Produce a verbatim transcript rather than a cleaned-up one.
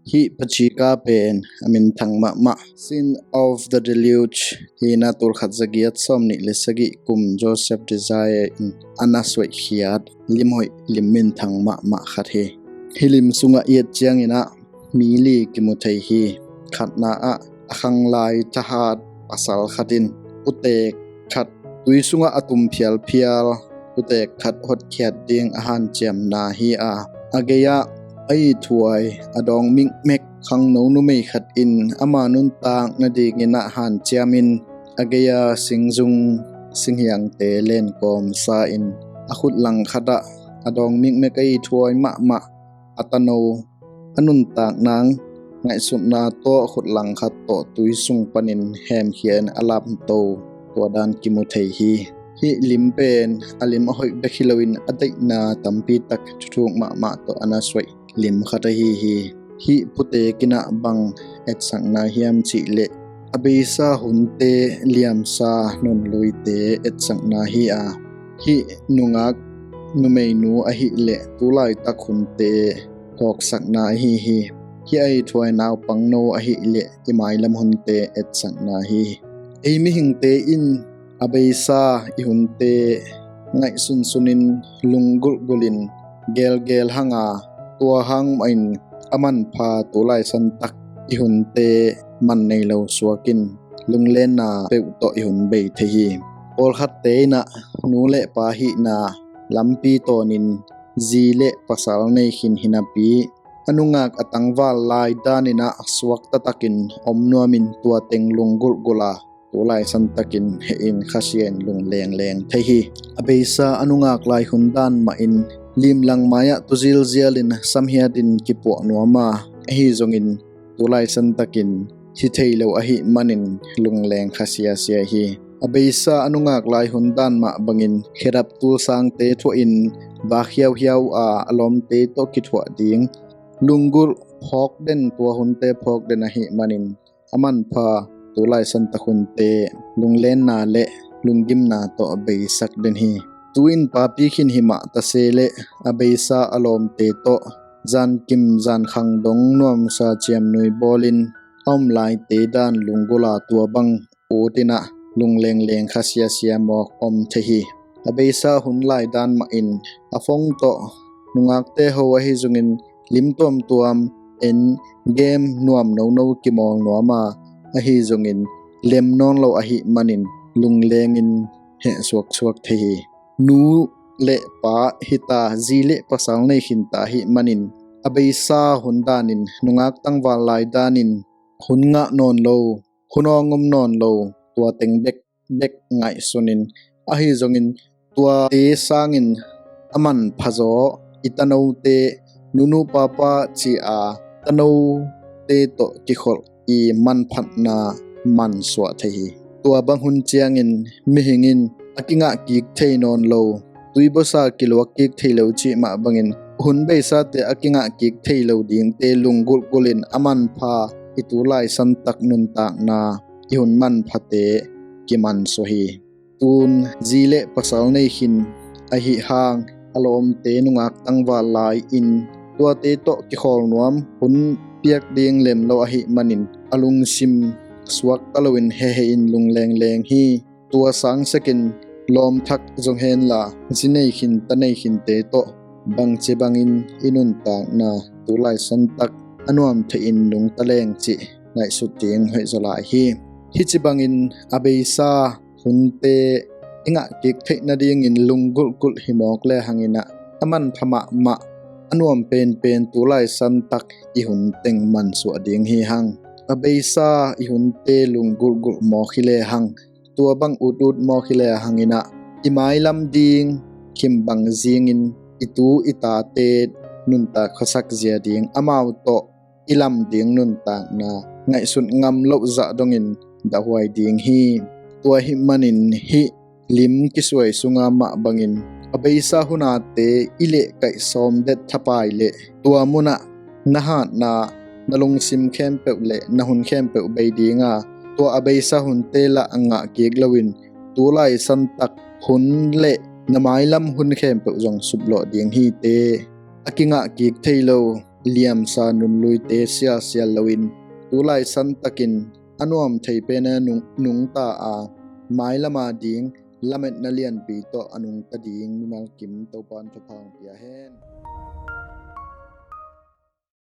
Hih pachika pen a minthang mahmah Sin of the Deluge hi-in ah tulkhat zagiat sawmnih le sagih kum Joseph Desire in a na suaihkhiat limhoih lim minthang mahmah khat hi. Hih lim sungah i et ciangin ah mi li kimu thei hi. Khatna ah a khanglai thahat pasal khat in putek khat tui sungah a tum phialphial putek khat hotkhiat ding a hanciamna hi a, a gei-ah a ithuai a dawng mikmek khangno numei khat in ama nuntak nadingin ah hanciamin a gei-a singzung singhiangte lenkawm sa-in a khut langkhat ah a dawng mikmek a ithuai mahmah a tano a nuntak nang ngaihsutna tawh khut langkhat tawh tui sung panin hemkhia-in a lamto tua dan kimu thei hi. Hih lim pen a lim a hoih bek hi loin a daihna tampi tak thuthuk mahmah tawh a na suaih lim khat ahi hi. Hih putek in ah bang etsakna hiam cihleh a beisa hunte liamsa nunluite etsakna hi a, hih nungak numeinu ahileh tulaitak hunte hawksakna ahi hi. Hih a ithuai naupangno ahileh i mailam hunte etsakna hi. Ei mihingte in a beisa i hunte ngaihsunsunin lunggulhgulhin gelgel hang a, tua hang mahin a manpha tulaisantak i hunte man nei lo suakin lunglenna peuh tawh i hun bei thei hi. Pawlkhatte in ah nu le pa hihna lampi tawnin zi le pasal nei khin hinapi a nungak a tangval lai danin ah suakta takin om nuamin tua teng lunggulhgulh a tulaisantakin hehin khasia-in lunglengleng thei hi. A beisa a nungak lai hun dan mahin limlang mai-ah tuzilzialin samhiatin kipuah nuam a, ahi zongin tulaisantakin hi thei lo ahih manin lungleng khasiasia hi. A beisa a nungak lai hun dan mah bangin khedap tulsangte thuahin vak hiauhiau a a lawmte tawh kithuah ding lunggulh phawk den tua hunte phawk den ahih manin a manpha tulaisantak hunte lunglenna le lunggimna tawh beisak den hi. Tu-in papi khin himah tase le a beisa a lawmte tawh zankim zankhang dong nuamsa ciamnui bawlin a om laite dan lunggulh a tua bang utin ah lunglengleng khasiasia mawk om thei hi. A beisa hun lai dan mahin a phone tawh nungakte ho ahi zongin lim tuamtuam en game nuam nono kimawl nuam a, ahi zongin lem nawn lo ahih manin lunglengin heh suaksuak thei hi. Nu le pa hita zi le pasal nei khinta ahih manin a beisa hun danin nungak tangval lai danin hun ngah nawn lo, hun awng om nawn lo, tua teng bekbek ngaihsunin ahi zongin tuate sangin a manphazaw i tanote nunu papa ci a tanote tawh kikholh i manphatna mansuah thei hi. Tua bang hun ciangin mihing in a kingah kik thei nawn lo, tuibuasa kiluak kik thei lo cih mah bangin hun beisate a kingah kik thei lo dingte lunggulhgulhin a manpha i tulaisantak nuntakna i hun manphate kimansuah hi. Tun zi le pasal nei khin ahih hang a lawmte nungak tangval lai-in tuate tawh kikhawl nuam hun piak ding lem lo ahih manin a lungsim suakta loin hehein lunglengleng hi. Tua sangsekin lawmthak zong henla zi nei khin ta nei khinte tawh bangci bangin i nuntakna tulaisantak a nuam theihin nungta leng cih ngaihsut ding hoihzaw lai hi. Hih ci bangin a beisa hunte i ngah kik theih nadingin lunggulhgulh hi mawk le hangin ah a manpha mahmah a nuam penpen tulaisantak i hun teng mansuah ding hi hang. A beisa i hunte lunggulhgulh mawk hi le hang, tua bang utut mawk hi le hangin ah i mailam ding khimbang zingin i tu i tate nuntak khuasak zia ding, amau tawh i lam ding nuntakna ngaihsut ngam loh zah dongin dahhuai ding hi. Tua hih manin hih lim kisuai sunga mah bangin a beisa hunate i lehkaih sawm det thapai leh tua munah na hatna na lungsim khempeuh le na hun khempeuh bei dinga, tua a beisa hunte lah a ngah kik loin tulaisantak hun le na mailam hun khempeuh zong suplawh ding hi te. A kingah kik thei lo liamsa nunluite sialsial loin, tulai santakin a nuam thei pena nung, nungta a, mailama ding lametna lianpi tawh a nungta ding mimal kim Topan thupha hong pia hen.